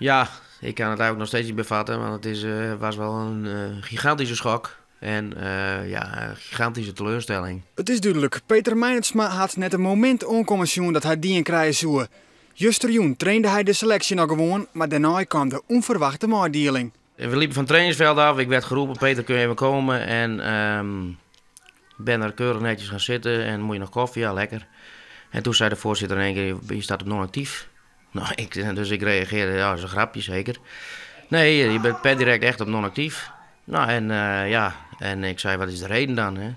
Ja, ik kan het eigenlijk nog steeds niet bevatten, want het was wel een gigantische schok. En ja, een gigantische teleurstelling. It is dúdlik, Peter Meindertsma hat net in momint oankommen sjoen dat hy dien krije soe. Justerjûn trainde hy de seleksje noch gewoan, mar dêrnei kaam de ûnferwachte meidieling. We liepen van het trainingsveld af, ik werd geroepen: "Peter, kun je even komen?" En ben er keurig netjes gaan zitten en: "Moet je nog koffie?" "Ja, lekker." En toen zei de voorzitter in één keer: "Je staat op non-actief." Nou, dus ik reageerde: "Ja, dat is een grapje zeker." "Nee, je bent per direct echt op non-actief." Nou, en ja, en ik zei: "Wat is de reden dan, hè?"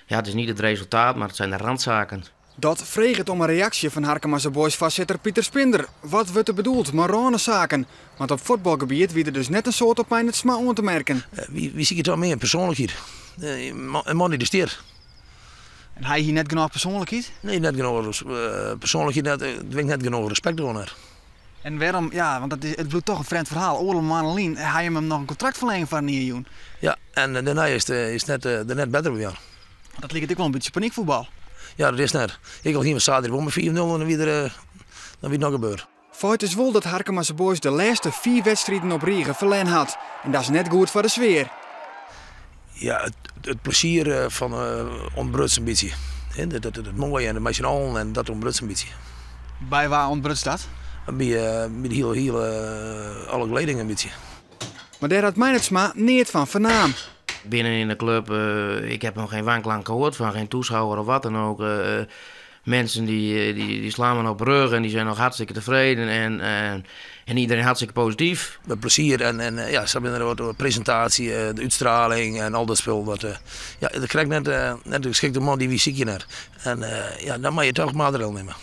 "Ja, het is niet het resultaat, maar het zijn de randzaken." Dat freget om in reaksje fan Harkemase Boys foarsitter Pieter Spinder. Wat wurdt der bedoeld mei rânesaken? Want op fuotbalgebiet wie der dus net in soad op Meindertsma oan te merken. Wie siket dan mear persoanlikheid? In man dy't der stiet. En hy hie net genôch persoanlikheid? Nee, net genôch persoanlikheid, net, dwingt net genôch respekt oan har. En wêrom, ja, want it bliuwt toch in frjemd ferhaal. Oardel moanne lyn ha jim him noch in kontrakt ferlinge foar in jier jûn. Ja, en dêrnei is it der net better op jaan. Dat liket ek wol in bytsje panykfuotbal. Ja, dat is net. Ik al hiene we saterdei wol mei 5-0 en dan wie it noch gebeurd. Feit is wol dat Harkemase Boys de lêste 5 wedstriden op rige ferlern hat. En dat is net goed foar de sfear. Ja, it plezier fan ûntbruts in bytsje. It moaie en mei syn allen en dat ûntbruts in bytsje. By wa ûntbruts dat? By de hiele alle geleding in bytsje. Mar dêr hat Meindertsma neat fan fernaam. Binnen in de club, ik heb nog geen wanklank gehoord van geen toeschouwer of wat dan ook. Mensen die slaan me op de rug en die zijn nog hartstikke tevreden en iedereen hartstikke positief. Met plezier en ja, ze hebben er wat presentatie, de uitstraling en al dat spul. Dat, ja, dat krijg ik net de geschikte man die wie ziek je net. En ja, dan moet je toch maatregelen nemen.